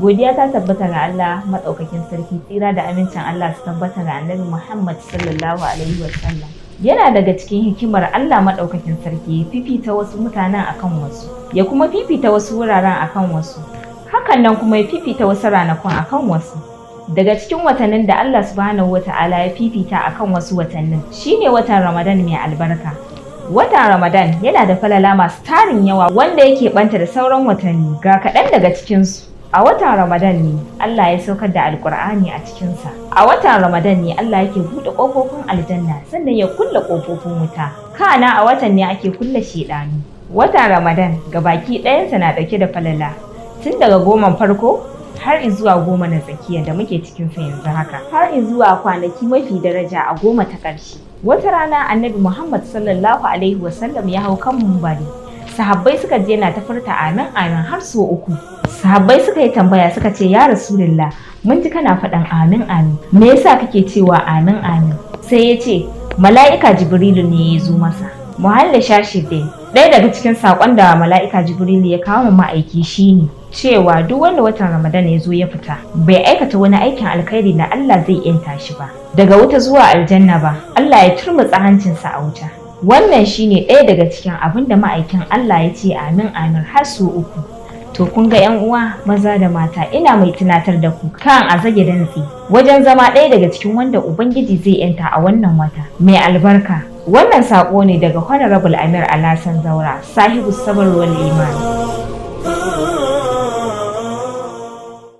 Godiya ta tabbata ga Allah maɗaukakin sarki, tsira da amincin Allah su tabbata ga Annabi Muhammad sallallahu alaihi wasallam. Yana daga cikin hikimar Allah maɗaukakin sarki ya fifita wasu mutanen akan wasu, ya kuma fifita wasu wuraren akan wasu. Hakan nan kuma ya fifita wasu ranakun akan wasu. Daga cikin watannin da Allah subhanahu wa ta'ala ya fifita akan wasu watannin shine watan Ramadan mai albarka. Watan Ramadan yana da falala masu tarin yawa wanda yake banta da sauran watanni, ga kaɗan daga cikinsu. A watan Ramadan ne Allah ya saukar da Alƙur'ani a cikinsa. A watan Ramadan ne Allah yake buɗe ƙofofin aljanna, sannan ya kulle ƙofofin wuta. Kana a watan ne ake kulle shaiɗanu. Watan Ramadan ga baki ɗayansa na ɗauke da falala. Tun daga 10n farko har zuwa 10 na tsakiya da muke cikinsa yanzu haka. Har zuwa kwanaki mafi daraja a 10 ta ƙarshe. Wata rana Annabi Muhammad sallallahu alaihi wasallam ya hau kan mumbari. Sahabbai suka je na ta furta "Amin, amin" har sau uku. Sahabbai suka yi tambaya suka ce, "Ya Rasulullah, mun ji kana faɗan 'Amin, amin', me yasa kake cewa 'Amin, amin'?" Sai ya ce mala'ika Jibrilu ne ya zo masa. Muhalli shahid dai, ɗaya daga cikin saƙon da mala'ika Jibrilu ya kawo ma'aiki shine cewa duk wanda watan Ramadan ya zo ya fita bai aikata wani aikin alkhairi na Allah zai yanta shi ba daga wuta zuwa aljanna ba, Allah ya turmutsa hancinsa a wuta. Wannan shine ɗaya daga cikin abin da ma'aikin Allah ya ce "Amin, amin" har sau uku. To kun ga, 'yan uwa maza da mata, ina mai tunatar da ku kan a zage dantse wajen zama ɗaya daga cikin wanda Ubangiji zai yanta a wannan wata mai albarka. Wannan saƙo ne daga Honorable Amir Alhassan Zaura, sahibu sabar wal iman.